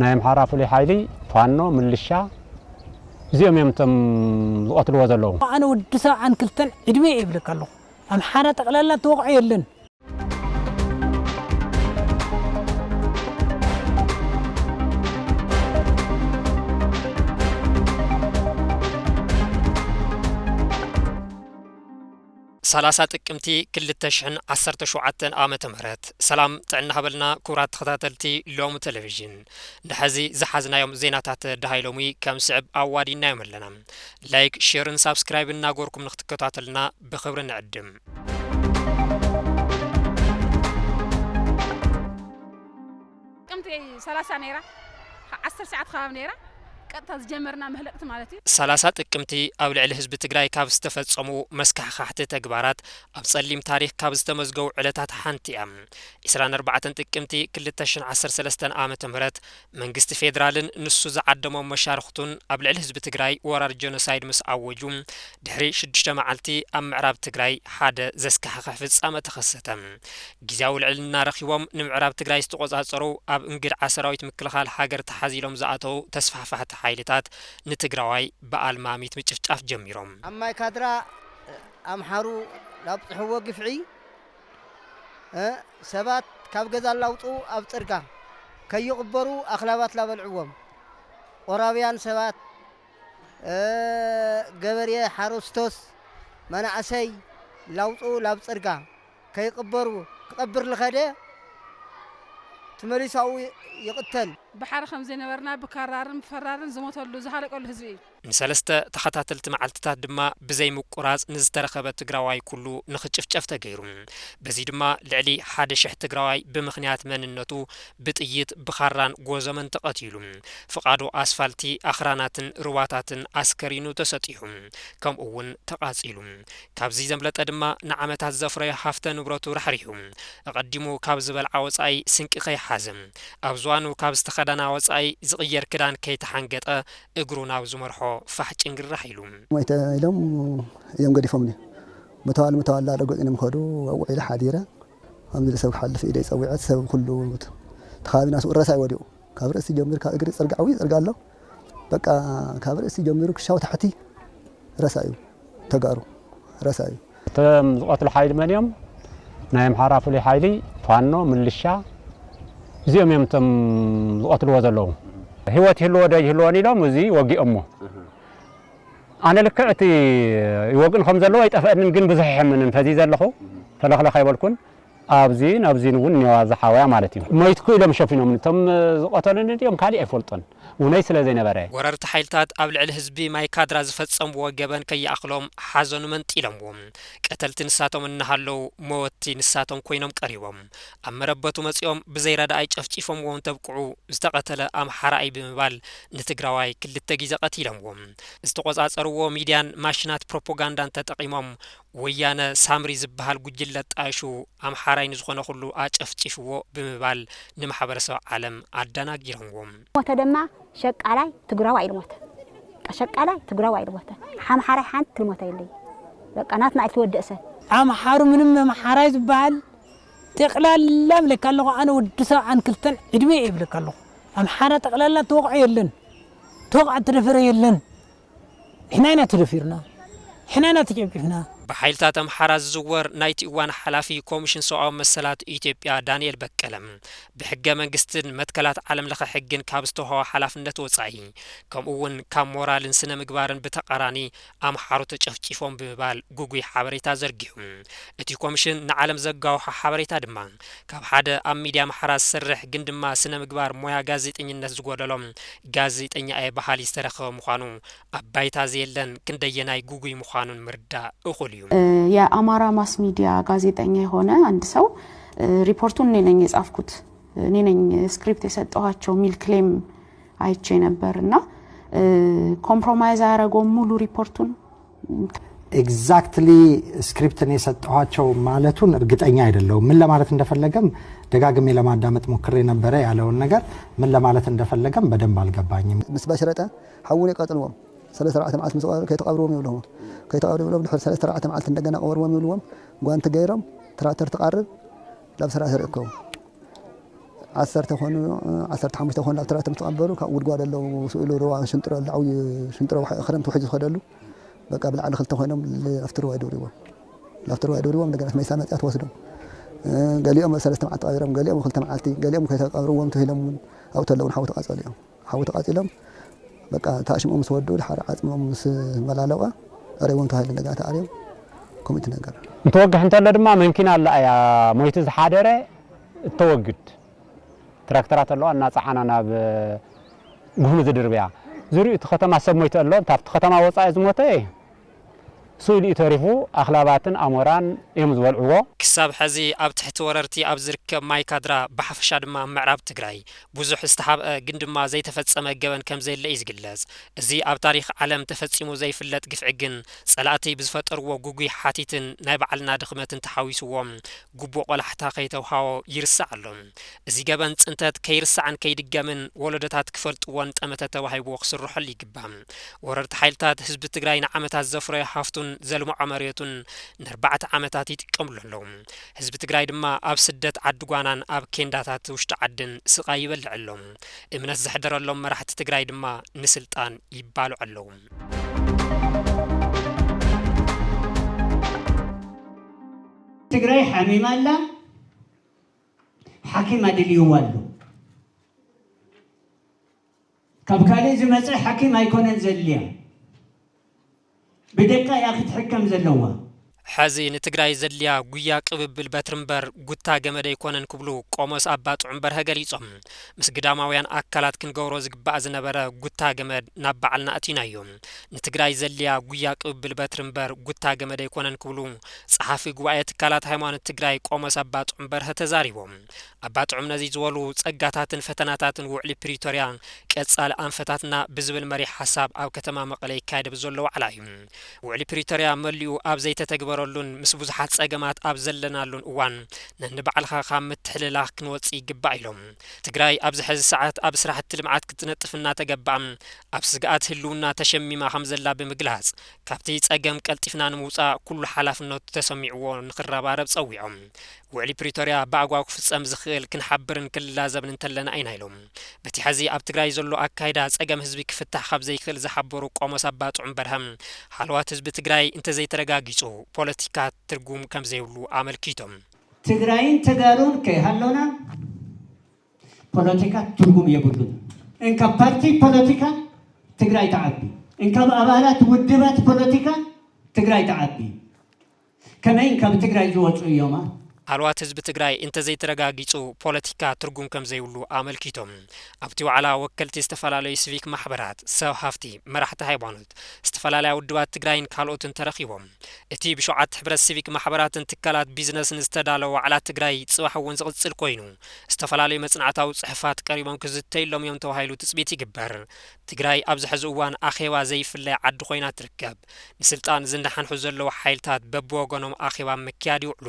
ናይ ኣምሓራ ፍሉይ ሓይሊ፣ ፋኖ፣ ምልሻ፣ እዚኦም እዮም እቶም ዝቐትልዎ ዘለዉ። ኣነ ወዲ ሰብዓን ክልተን ዕድመ እየ ይብለካ ኣለኹ። ኣምሓራ ጠቕላላ ተወቕዖ የለን። ሰላሳ ጥቅምቲ ክልተ ሽሕን ዓሰርተ ሸውዓተን ዓመተ ምህረት። ሰላም ጥዕና ሃበልና ክቡራት ተኸታተልቲ ሎሚ ቴሌቪዥን። ንሐዚ ዝሓዝናዮም ዜናታት ደሃይ ሎሚ ከም ስዕብ ኣዋዲናዮም ኣለና። ላይክ፣ ሼርን ሳብስክራይብ እናገርኩም ንክትከታተልና ብኽብሪ ንዕድም። ጥቅምቲ ሰላሳ ነይራ፣ ዓሰርተ ሰዓት ከባቢ ነይራ። ቀጥታ ዝጀመርና መህለቅቲ ማለት እዩ። ሰላሳ ጥቅምቲ ኣብ ልዕሊ ህዝቢ ትግራይ ካብ ዝተፈጸሙ መስካሕካሕቲ ተግባራት ኣብ ጸሊም ታሪኽ ካብ ዝተመዝገቡ ዕለታት ሓንቲ እያ። ዕስራን ኣርባዕተን ጥቅምቲ ክልተ ሽሕን ዓሰርተ ሰለስተን ዓመተ ምህረት መንግስቲ ፌደራልን ንሱ ዝዓደሞም መሻርኽቱን ኣብ ልዕሊ ህዝቢ ትግራይ ወራር ጀኖሳይድ ምስ ኣወጁ ድሕሪ ሽዱሽተ መዓልቲ ኣብ ምዕራብ ትግራይ ሓደ ዘስካሕክሕ ፍጻመ ተኸሰተ። ግዝያዊ ልዕልና ረኺቦም ንምዕራብ ትግራይ ዝተቖጻጸሩ ኣብ እንግድዓ ሰራዊት ምክልኻል ሃገር ተሓዚሎም ዝኣተዉ ተስፋሕፋሕቲ ሓይልታት ንትግራዋይ ብኣልማሚት ምጭፍጫፍ ጀሚሮም። ኣብ ማይ ካድራ ኣምሓሩ ላብፅሕዎ ግፍዒ ሰባት ካብ ገዛ ላውፅኡ ኣብ ፅርጋ ከይቕበሩ ኣኽላባት ላበልዕዎም ቆራብያን ሰባት ገበርየ ሓረስቶስ መናእሰይ ላውፅኡ ላብ ፅርጋ ከይቕበሩ ክቐብር ልኸደ ትመሊሱ ኣብኡ ይቕተል። ባሕሪ ከም ዘይነበርና ብካራርን ብፈራርን ዝሞተሉ ዝሃለቀሉ ህዝቢ እዩ። ንሰለስተ ተኸታተልቲ መዓልትታት ድማ ብዘይ ምቁራጽ ንዝተረኸበ ትግራዋይ ኩሉ ንኽጭፍጨፍ ተገይሩ። በዚ ድማ ልዕሊ ሓደ ሽሕ ትግራዋይ ብምኽንያት መንነቱ ብጥይት ብኻራን ጎዞመን ተቐቲሉ። ፍቓዶ ኣስፋልቲ ኣኽራናትን ሩባታትን ኣስከሪኑ ተሰጢሑ። ከምኡ እውን ተቓጺሉ። ካብዚ ዘምለጠ ድማ ንዓመታት ዘፍረዮ ሃፍተ ንብረቱ ራሕሪሑ። ኣቐዲሙ ካብ ዝበልዓ ወጻኢ ስንቂ ከይሓዘ፣ ኣብ ዝዋኑ ካብ ዝተኸደና ወጻኢ ዝቕየር ክዳን ከይተሓንገጠ እግሩ ናብ ዝመርሖ ፋሕ ጭንግርራሕ ኢሉ። ሞይተ ኢሎም እዮም ገዲፎምኒ። ምተዋል ምተዋል ዳረጎጽ እዮም ከዱ ኣብኡ ውዒለ ሓዲረ። ከምዚ ሰብ ክሓልፍ ኢደይ ጸዊዐ ሰብ ኩሉ እቲ ከባቢና ስኡ ረሳይ ወዲቑ ካብ ርእሲ ጀሚሩ ካብ እግሪ ጽርግያ ዓብዪ ጽርግያ ኣሎ በቃ ካብ ርእሲ ጀሚሩ ክሻው ታሕቲ ረሳዩ ተጋሩ ረሳዩ። እቶም ዝቐትሉ ሓይሊ መን እዮም? ናይ ኣምሓራ ፍሉይ ሓይሊ፣ ፋኖ፣ ምልሻ እዚኦም እዮም እቶም ዝቐትልዎ ዘለዉ። ህይወት ይህልዎ ዶ ኣይህልዎን ኢሎም እዚ ወጊኦሞ። ኣነ ልክዕ እቲ ይወግኡኒ ከም ዘለዉ ኣይጠፍአንን፣ ግን ብዙሕ ኣይሐምንን። ፈዚዘ ኣለኹ፣ ፈለኽለኽ ኣይበልኩን። ኣብዚን ኣብዚን እውን እኒዋ ዝሓወያ ማለት እዩ። ሞይትኩ ኢሎም ሸፊኖምኒ። እቶም ዝቐተሉኒ ድዮም ካልእ ኣይፈልጦን፣ እውነይ ስለ ዘይነበረ። ወረርቲ ሓይልታት ኣብ ልዕሊ ህዝቢ ማይ ካድራ ዝፈጸምዎ ገበን ከይኣኽሎም ሓዘኑ መንጢሎምዎ። ቀተልቲ ንሳቶም እናሃለዉ መወቲ ንሳቶም ኮይኖም ቀሪቦም። ኣብ መረበቱ መጺኦም ብዘይ ረዳኣይ ጨፍጪፎምዎ እንተብቅዑ ዝተቐተለ ኣምሓራይ ብምባል ንትግራዋይ ክልተ ግዜ ቀቲሎምዎ። ዝተቖጻጸርዎ ሚድያን ማሽናት ፕሮፖጋንዳን ተጠቒሞም ወያነ ሳምሪ ዝበሃል ጉጅለ ጣይሹ ኣምሓራይ ንዝኾነ ኩሉ ኣጨፍጪፍዎ ብምባል ንማሕበረሰብ ዓለም ኣደናጊሮምዎም። ሞተ ድማ ሸቃላይ ትግራዋይ ኢሉ ሞተ። በቃ ሸቃላይ ትግራዋይ ኢሉ ሞተ። ሓምሓራይ ሓንቲ ትልሞተ የለይ። በቃ ናትና ኢልትወደእ ሰብ። ኣምሓሩ ምንም ኣምሓራይ ዝበሃል ጠቕላላ እብለካ ኣለኹ ኣነ ወዲ ሰብዓን ክልተን ዕድመ እየ እብለካ ኣለኹ። ኣምሓራ ጠቕላላ ተወቕዖ የለን። ተወቕዖ ተደፈረ የለን። ንሕና ኢና ተደፊርና፣ ንሕና ኢና ተጨፍጭፍና። ብሓይልታት ኣምሓራ ዝዝወር ናይቲ እዋን ሓላፊ ኮሚሽን ሰብኣዊ መሰላት ኢትዮጵያ ዳንኤል በቀለ፣ ብሕገ መንግስትን መትከላት ዓለም ለኸ ሕግን ካብ ዝተውሃቦ ሓላፍነት ወጻኢ፣ ከምኡ እውን ካብ ሞራልን ስነ ምግባርን ብተቓራኒ ኣምሓሩ ተጨፍጪፎም ብምባል ግጉይ ሓበሬታ ዘርጊሑ። እቲ ኮሚሽን ንዓለም ዘጋውሖ ሓበሬታ ድማ፣ ካብ ሓደ ኣብ ሚድያ ኣምሓራ ዝሰርሕ ግን ድማ ስነ ምግባር ሞያ ጋዜጠኝነት ዝጎደሎ ጋዜጠኛ እየ በሃሊ ዝተረኸበ ምዃኑ ኣብ ባይታ ዘየለን ክንደየናይ ግጉይ ምዃኑን ምርዳእ እኹል እዩ። የአማራ ማስ ሚዲያ ጋዜጠኛ የሆነ አንድ ሰው ሪፖርቱን እኔ ነኝ የጻፍኩት እኔ ነኝ ስክሪፕት የሰጠኋቸው የሚል ክሌም አይቼ ነበር እና ኮምፕሮማይዝ አያረገውም ሙሉ ሪፖርቱን exactly ስክሪፕት እኔ የሰጠኋቸው ማለቱን እርግጠኛ አይደለሁም። ምን ለማለት እንደፈለገም ደጋግሜ ለማዳመጥ ሞክሬ ነበረ። ያለውን ነገር ምን ለማለት እንደፈለገም በደንብ አልገባኝም። ምስ ባሽረጠ ሓውን የቃጥልዎም ሰለስተ ኣርባዕተ መዓልቲ ምስ ቀበሩ ከይተቐብርዎም ይብልዎም። ከይተቐብሩ ይብሎም ድሕሪ ሰለስተ ኣርባዕተ መዓልቲ እንደገና ቀበርዎም ይብልዎም። ጓንቲ ገይሮም ትራክተር ትቓርብ ናብ ሰራሰር ይእከቡ። ዓሰርተ ኮኑ፣ ዓሰርተ ሓሙሽተ ኮኑ ኣብ ትራክተር ምስ ተቐበሩ፣ ካብ ጉድጓድ ኣለዉ፣ ስኢሉ ሩባ ሽንጥሮ ኣሎ፣ ዓብዪ ሽንጥሮ፣ ክረምቲ ውሕጅ ዝኸደሉ፣ በቃ ብላዕሊ ክልተ ኮይኖም ል-፣ ኣብቲ ሩባ ይድውርዎም። ኣብቲ ሩባ ይድውርዎም፣ እንደገና መይሳ መፅያ ትወስዶም። እ፣ ገሊኦም ሰለስተ መዓልቲ ተቐቢሮም፣ ገሊኦም ክልተ መዓልቲ፣ ገሊኦም ከይተቐብርዎም ትሂሎም እውን ኣብኡ ተለውን ሓዊ ተቓፀሉ እዮም። ሓዊ ተቓፂሎም፣ በቃ ተኣሽሞም ምስ ወዱ፣ ድሓር ዓፅሞም ምስ መላለቐ፣ ኣርዮም ተባሂሉ፣ እንደገና ተኣርዮም፣ ከምኡ እቲ ነገር። እንትወግሕ እንተሎ ድማ መንኪና ኣላ እያ ሞይቱ ዝሓደረ እተወግድ። ትራክተራት ኣለዋ፣ እናፀዓና ናብ ጉህሚ ዝድርብያ። ዙርይኡ እቲ ከተማ ሰብ ሞይቱ ኣሎ። ካብቲ ከተማ ወፃኢ ዝሞተ ስኢሉ እዩ ተሪፉ፣ ኣኽላባትን ኣሞራን እዮም ዝበልዕዎ። ክሳብ ሕዚ ኣብ ትሕቲ ወረርቲ ኣብ ዝርከብ ማይ ካድራ፣ ብሓፈሻ ድማ ኣብ ምዕራብ ትግራይ ብዙሕ ዝተሓብአ ግን ድማ ዘይተፈጸመ ገበን ከም ዘየለ እዩ ዝግለጽ። እዚ ኣብ ታሪኽ ዓለም ተፈጺሙ ዘይፍለጥ ግፍዒ ግን ጸላእቲ ብዝፈጠርዎ ግጉይ ሓቲትን ናይ ባዕልና ድኽመትን ተሓዊስዎም ግቡእ ቆላሕታ ከይተውሃቦ ይርሳዕ ኣሎ። እዚ ገበን ጽንተት ከይርሳዕን ከይድገምን ወለዶታት ክፈልጥዎን ጠመተ ተዋሂብዎ ክስርሐሉ ይግባእ። ወረርቲ ሓይልታት ህዝቢ ትግራይ ንዓመታት ዘፍረዮ ሃፍቱን ዘልምዖ መሬቱን ንኣርባዕተ ዓመታት ይጥቀምሉ ኣለዉ። ህዝቢ ትግራይ ድማ ኣብ ስደት ዓዲ ጓናን ኣብ ኬንዳታት ውሽጢ ዓድን ስቓይ ይበልዕ ኣሎ። እምነት ዘሕደረሎም መራሕቲ ትግራይ ድማ ንስልጣን ይባልዑ ኣለዉ። ትግራይ ሓሚማ ኣላ፣ ሓኪም ኣድልይዋ ኣሎ። ካብ ካልእ ዝመጸ ሓኪም ኣይኮነን ዘድልያ፣ ብደቃ እያ ክትሕከም ዘለዋ። ሕዚ ንትግራይ ዘድልያ ጉያ ቅብብል በትሪ እምበር ጉታ ገመድ ኣይኮነን ክብሉ ቆሞስ ኣባ ጥዑም በርሀ ገሊጾም። ምስ ግዳማውያን ኣካላት ክንገብሮ ዝግባእ ዝነበረ ጉታ ገመድ ናብ ባዕልና ኣእቲናዮ። ንትግራይ ዘድልያ ጉያ ቅብብል በትሪ እምበር ጉታ ገመድ ኣይኮነን ክብሉ ጸሓፊ ጉባኤ ትካላት ሃይማኖት ትግራይ ቆሞስ ኣባ ጥዑም በርሀ ተዛሪቦም። ኣባ ጥዑም ነዚ ዝበሉ ጸጋታትን ፈተናታትን ውዕሊ ፕሪቶርያ ቀጻሊ ኣንፈታትና ብዝብል መሪሕ ሓሳብ ኣብ ከተማ መቐለ ይካየድ ብዘሎ ዋዕላ እዩ። ውዕሊ ፕሪቶርያ መሊኡ ኣብ ዘይተተግበረሉን ምስ ብዙሓት ጸገማት ኣብ ዘለናሉን እዋን ነንባዕልኻ ካብ ምትሕልላኽ ክንወጽእ ይግባእ ኢሎም። ትግራይ ኣብዚ ሕዚ ሰዓት ኣብ ስራሕቲ ልምዓት ክትነጥፍ እናተገባኣ ኣብ ስግኣት ህልውና ተሸሚማ ከምዘላ ብምግላጽ ካብቲ ጸገም ቀልጢፍና ንምውጻእ ኩሉ ሓላፍነቱ ተሰሚዕዎ ንኽረባረብ ጸዊዖም። ውዕሊ ፕሪቶርያ ብኣግባቡ ክፍጸም ዝኽእል ክንሓብርን ክንላዘብን እንተለና ኢና ኢሎም። በቲ ሐዚ ኣብ ትግራይ ዘሎ ኣካይዳ ጸገም ህዝቢ ክፍታሕ ካብ ዘይክእል ዝሓበሩ ቆሞስ ኣባ ጥዑም በርሀ፣ ሃለዋት ህዝቢ ትግራይ እንተዘይተረጋጊጹ ፖለቲካ ትርጉም ከምዘይብሉ ኣመልኪቶም። ትግራይን ተጋሩን ከይሃሎና ፖለቲካ ትርጉም የብሉን። እንካብ ፓርቲ ፖለቲካ ትግራይ ትዓቢ፣ እንካብ ኣባላት ውድባት ፖለቲካ ትግራይ ትዓቢ። ከመይ ካብ ትግራይ ዝወፁ እዮማ? ሃልዋት ህዝቢ ትግራይ እንተዘይተረጋጊፁ ፖለቲካ ትርጉም ከምዘይብሉ ኣመልኪቶም። ኣብቲ ዋዕላ ወከልቲ ዝተፈላለዩ ሲቪክ ማሕበራት፣ ሰብ ሃፍቲ፣ መራሕቲ ሃይማኖት፣ ዝተፈላለያ ውድባት ትግራይን ካልኦትን ተረኺቦም። እቲ ብሸውዓተ ሕብረት ሲቪክ ማሕበራትን ትካላት ቢዝነስን ዝተዳለወ ዋዕላ ትግራይ ፅባሕ እውን ዝቕፅል ኮይኑ ዝተፈላለዩ መፅናዕታዊ ፅሑፋት ቀሪቦም ክዝተይሎም እዮም ተባሂሉ ትፅቢት ይግበር። ትግራይ ኣብዚ ሕዚ እዋን ኣኼባ ዘይፍለያ ዓዲ ኮይና ትርከብ። ንስልጣን ዝነሓንሑ ዘለዉ ሓይልታት በብወገኖም ኣኼባ ኣብ ምክያድ ይውዕሉ።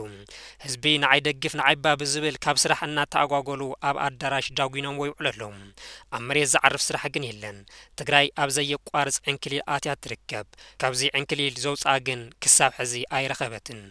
ህዝቢ ንዓይ ደግፍ ንዓይ እባ ብዝብል ካብ ስራሕ እናተኣጓጎሉ ኣብ ኣዳራሽ ዳጒኖምዎ ይውዕሉ ኣለዉ። ኣብ መሬት ዝዓርፍ ስራሕ ግን የለን። ትግራይ ኣብ ዘየቋርፅ ዕንክሊል ኣትያ ትርከብ። ካብዚ ዕንክሊል ዘውፅኣ ግን ክሳብ ሕዚ ኣይረኸበትን።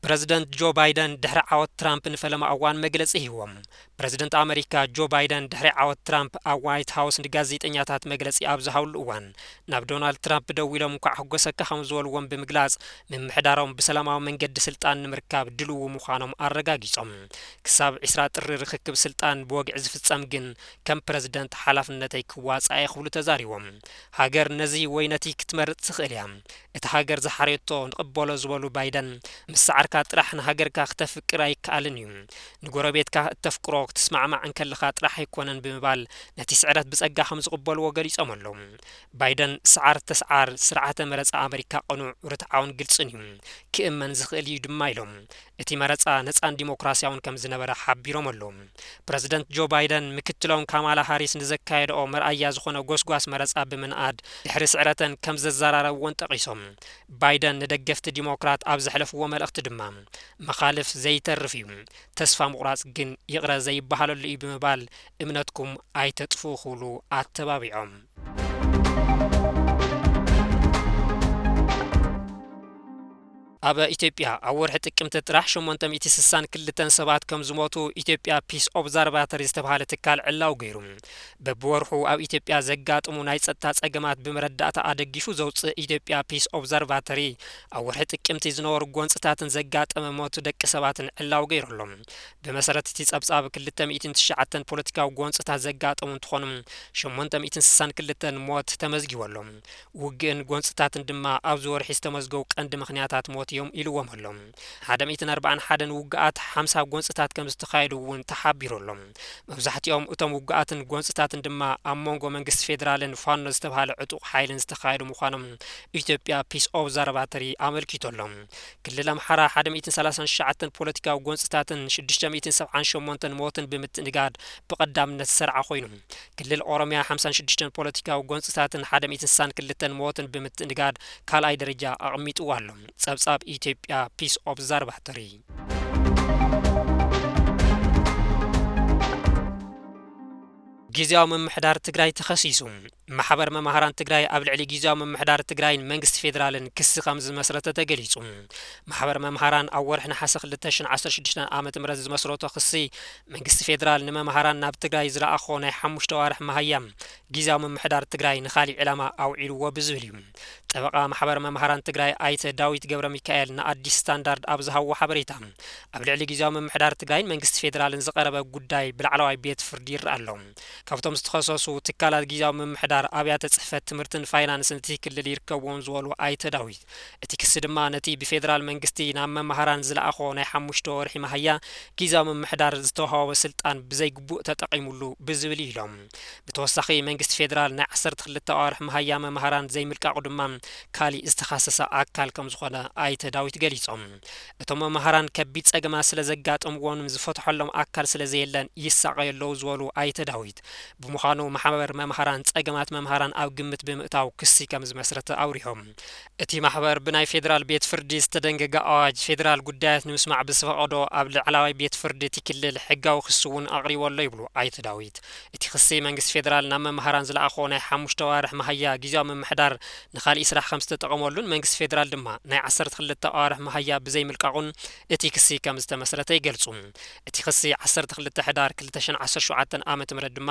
ፕረዚደንት ጆ ባይደን ድሕሪ ዓወት ትራምፕ ንፈለማ እዋን መግለፂ ሂቦም። ፕረዚደንት ኣመሪካ ጆ ባይደን ድሕሪ ዓወት ትራምፕ ኣብ ዋይት ሃውስ ንጋዜጠኛታት መግለፂ ኣብ ዝሃብሉ እዋን ናብ ዶናልድ ትራምፕ ደዊሎም እንኳዕ ሕጎሰካ ከም ዝበልዎም ብምግላፅ ምምሕዳሮም ብሰላማዊ መንገዲ ስልጣን ንምርካብ ድልዉ ምዃኖም ኣረጋጊፆም። ክሳብ ዒስራ ጥሪ ርኽክብ ስልጣን ብወግዒ ዝፍፀም ግን ከም ፕረዚደንት ሓላፍነተይ ክዋፃእ እየ ክብሉ ተዛሪቦም። ሃገር ነዚ ወይ ነቲ ክትመርፅ ትኽእል እያ። እታ ሃገር ዝሓረየቶ ንቕበሎ ዝበሉ ባይደን፣ ምስ ሰዓርካ ጥራሕ ንሃገርካ ክተፍቅር ኣይከኣልን እዩ። ንጎረቤትካ እተፍቅሮ ክትስማዕማዕ እንከለኻ ጥራሕ ኣይኮነን ብምባል ነቲ ስዕረት ብጸጋ ከም ዝቕበልዎ ገሊጾም ኣለዉ። ባይደን ሰዓር ተስዓር ስርዓተ መረጻ ኣመሪካ ቅኑዕ፣ ርትዓውን ግልጽን እዩ። ክእመን ዝኽእል እዩ ድማ ኢሎም። እቲ መረጻ ነጻን ዲሞክራስያውን ከም ዝነበረ ሓቢሮም ኣለዉ። ፕረዚደንት ጆ ባይደን ምክትሎም ካማላ ሃሪስ ንዘካየድኦ መርኣያ ዝኾነ ጎስጓስ መረጻ ብምንኣድ ድሕሪ ስዕረተን ከም ዘዘራረብወን ጠቒሶም። ባይደን ንደገፍቲ ዲሞክራት ኣብ ዘሕለፍዎ መልእኽቲ ድማ መኻልፍ ዘይተርፍ እዩ፣ ተስፋ ምቑራጽ ግን ይቕረ ዘይበሃለሉ እዩ ብምባል እምነትኩም ኣይተጥፍኡ ክብሉ ኣተባቢዖም። ኣብ ኢትዮጵያ ኣብ ወርሒ ጥቅምቲ ጥራሕ ሸሞንተ ሚእቲ ስሳን ክልተን ሰባት ከም ዝሞቱ ኢትዮጵያ ፒስ ኦብዘርቫተሪ ዝተባሃለ ትካል ዕላው ገይሩ። በብወርሑ ኣብ ኢትዮጵያ ዘጋጥሙ ናይ ጸጥታ ጸገማት ብመረዳእታ ኣደጊፉ ዘውጽእ ኢትዮጵያ ፒስ ኦብዘርቫተሪ፣ ኣብ ወርሒ ጥቅምቲ ዝነበሩ ጎንጽታትን ዘጋጠመ ሞት ደቂ ሰባትን ዕላው ገይሩ ኣሎ። ብመሰረት እቲ ጸብጻብ፣ ክልተ ሚእትን ትሽዓተን ፖለቲካዊ ጎንጽታት ዘጋጠሙ እንትኾኑ፣ ሸሞንተ ሚእትን ስሳን ክልተን ሞት ተመዝጊቡ ኣሎ። ውግእን ጎንጽታትን ድማ ኣብዚ ወርሒ ዝተመዝገቡ ቀንዲ ምኽንያታት ሞት እዮም ኢልዎም ኣሎ። ሓደ ሚእትን ኣርባዓን ሓደን ውግኣት፣ ሓምሳ ጎንጽታት ከም ዝተኻየዱ እውን ተሓቢሩ ኣሎ። መብዛሕትኦም እቶም ውግኣትን ጎንጽታትን ድማ ኣብ መንጎ መንግስቲ ፌደራልን ፋኖ ዝተባሃለ ዕጡቕ ሓይልን ዝተኻየዱ ምዃኖም ኢትዮጵያ ፒስ ኦብዘርቫተሪ ኣመልኪቱ ኣሎ። ክልል ኣምሓራ ሓደ ሚእትን ሰላሳን ትሽዓተን ፖለቲካዊ ጎንጽታትን ሽዱሽተ ሚእትን ሰብዓን ሸሞንተን ሞትን ብምትእንጋድ ብቐዳምነት ዝሰርዓ ኮይኑ፣ ክልል ኦሮሚያ ሓምሳን ሽዱሽተን ፖለቲካዊ ጎንጽታትን ሓደ ሚእትን ስሳን ክልተን ሞትን ብምትእንጋድ ካልኣይ ደረጃ ኣቐሚጥዋ ኣሎ። ጸብጻብ ኢትዮጵያ ፒስ ኦብዘርቫተሪ። ግዝያዊ ምምሕዳር ትግራይ ተኸሲሱ። ማሕበር መምሃራን ትግራይ ኣብ ልዕሊ ግዝያዊ ምምሕዳር ትግራይን መንግስቲ ፌደራልን ክሲ ከም ዝመስረተ ተገሊጹ። ማሕበር መምሃራን ኣብ ወርሒ ነሓሰ ክልተ ሽሕን ዓሰርተ ሽዱሽተን ዓመተ ምህረት ዝመስረቶ ክሲ፣ መንግስቲ ፌደራል ንመምሃራን ናብ ትግራይ ዝለኣኾ ናይ ሓሙሽተ ኣዋርሕ መሃያ ግዝያዊ ምምሕዳር ትግራይ ንኻሊእ ዕላማ ኣውዒልዎ ብዝብል እዩ። ጠበቓ ማሕበር መምሃራን ትግራይ ኣይተ ዳዊት ገብረ ሚካኤል ንኣዲስ ስታንዳርድ ኣብ ዝሃብዎ ሓበሬታ፣ ኣብ ልዕሊ ግዝያዊ ምምሕዳር ትግራይን መንግስቲ ፌደራልን ዝቐረበ ጉዳይ ብላዕለዋይ ቤት ፍርዲ ይረኣ ኣሎ። ካብቶም ዝተኸሰሱ ትካላት ግዝያዊ ምምሕዳር፣ ኣብያተ ጽሕፈት ትምህርትን ፋይናንስን እቲ ክልል ይርከብዎም ዝበሉ ኣይተ ዳዊት፣ እቲ ክሲ ድማ ነቲ ብፌደራል መንግስቲ ናብ መምሃራን ዝለኣኾ ናይ ሓሙሽተ ወርሒ መሃያ ግዝያዊ ምምሕዳር ዝተዋህቦ ስልጣን ብዘይግቡእ ተጠቒሙሉ ብዝብል እዩ ኢሎም። ብተወሳኺ መንግስቲ ፌደራል ናይ ዓሰርተ ክልተ ኣዋርሕ መሃያ መምሃራን ዘይምልቃቑ ድማ ካሊእ ዝተኻሰሰ ኣካል ከም ዝኾነ ኣይተ ዳዊት ገሊጾም። እቶም መምሃራን ከቢድ ጸገማት ስለ ዘጋጠምዎን ዝፈትሖሎም ኣካል ስለ ዘየለን ይሳቐዩ ኣለዉ ዝበሉ ኣይተ ዳዊት፣ ብምዃኑ ማሕበር መምሃራን ጸገማት መምሃራን ኣብ ግምት ብምእታው ክሲ ከም ዝመስረተ ኣብሪሆም። እቲ ማሕበር ብናይ ፌደራል ቤት ፍርዲ ዝተደንገገ ኣዋጅ ፌደራል ጉዳያት ንምስማዕ ብዝፈቐዶ ኣብ ላዕለዋይ ቤት ፍርዲ እቲ ክልል ሕጋዊ ክሲ እውን ኣቕሪቡ ኣሎ ይብሉ ኣይተ ዳዊት። እቲ ክሲ መንግስቲ ፌደራል ናብ መምሃራን ዝለኣኾ ናይ ሓሙሽተ ኣዋርሕ መሃያ ግዝያዊ ምምሕዳር ንኻሊእ ስራሕ ከም ዝተጠቐመሉን መንግስቲ ፌደራል ድማ ናይ ዓሰርተ ክልተ ኣዋርሕ መሃያ ብዘይምልቃቑን እቲ ክሲ ከም ዝተመስረተ ይገልጹ። እቲ ክሲ ዓሰርተ ክልተ ሕዳር ክልተ ሽሕን ዓሰርተ ሸውዓተን ዓመተ ምህረት ድማ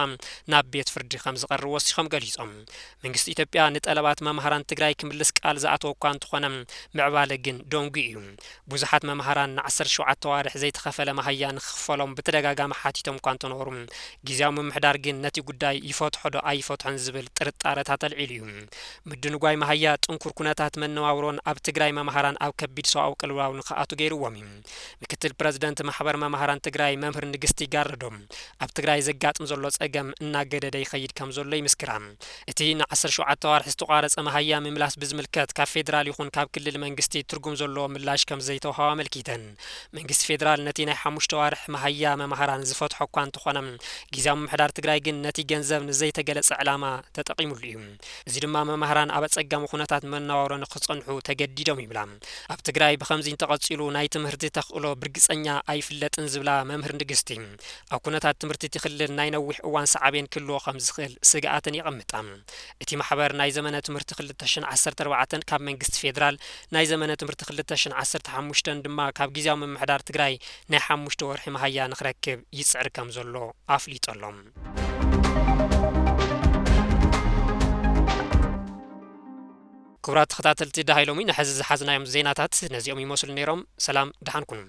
ናብ ቤት ፍርዲ ከም ዝቐርብ ወሲኾም ገሊጾም። መንግስቲ ኢትዮጵያ ንጠለባት መምሃራን ትግራይ ክምልስ ቃል ዝኣተወ እኳ እንተኾነ፣ ምዕባለ ግን ደንጉዩ እዩ። ብዙሓት መምሃራን ንዓሰርተ ሸውዓተ ኣዋርሕ ዘይተኸፈለ መሃያ ንክኽፈሎም ብተደጋጋሚ ሓቲቶም እኳ እንተነበሩ፣ ግዝያዊ ምምሕዳር ግን ነቲ ጉዳይ ይፈትሖ ዶ ኣይፈትሖን ዝብል ጥርጣረታት ኣልዒሉ እዩ። ምድንጓይ መሃያ፣ ጥንኩር ኩነታት መነባብሮን ኣብ ትግራይ መምሃራን ኣብ ከቢድ ሰብኣዊ ቅልውላው ንክኣቱ ገይርዎም እዩ። ምክትል ፕረዚደንት ማሕበር መምሃራን ትግራይ መምህር ንግስቲ ጋረዶም፣ ኣብ ትግራይ ዘጋጥም ዘሎ ጸገም እናገደደ ይኸይድ ከም ዘሎ ይምስክራ። እቲ ንዓሰርተ ሸውዓተ ኣዋርሕ ዝተቋረጸ መሃያ ምምላስ ብዝምልከት ካብ ፌደራል ይኹን ካብ ክልል መንግስቲ ትርጉም ዘለዎ ምላሽ ከም ዘይተውሃቦ ኣመልኪተን፣ መንግስቲ ፌደራል ነቲ ናይ ሓሙሽተ ኣዋርሕ መሃያ መምሃራን ዝፈትሖ እኳ እንተኾነ፣ ግዝያዊ ምምሕዳር ትግራይ ግን ነቲ ገንዘብ ንዘይተገለጸ ዕላማ ተጠቒሙሉ እዩ። እዚ ድማ መምሃራን ኣብ ኣጸጋሚ ኩነታት መነባብሮ ንኽጸንሑ ተገዲዶም ይብላ። ኣብ ትግራይ ብኸምዚ እንተቐጺሉ ናይ ትምህርቲ ተኽእሎ ብርግጸኛ ኣይፍለጥን ዝብላ መምህር ንግስቲ፣ ኣብ ኩነታት ትምህርቲ እቲ ክልል ናይ ነዊሕ እዋን ሳዕቤን ክህልዎ ከም ዝኽእል ስግኣተን የቐምጣ። እቲ ማሕበር ናይ ዘመነ ትምህርቲ ክልተ ሽሕን ዓሰርተ ኣርባዕተን ካብ መንግስቲ ፌደራል፣ ናይ ዘመነ ትምህርቲ ክልተ ሽሕን ዓሰርተ ሓሙሽተን ድማ ካብ ግዝያዊ ምምሕዳር ትግራይ ናይ ሓሙሽተ ወርሒ መሃያ ንኽረክብ ይጽዕር ከም ዘሎ ኣፍሊጡ ኣሎ። ክቡራት ተኸታተልቲ፣ ደሃይ ሎሚ ንሕዚ ዝሓዝናዮም ዜናታት ነዚኦም ይመስሉ ነይሮም። ሰላም፣ ደሓን ኩኑ።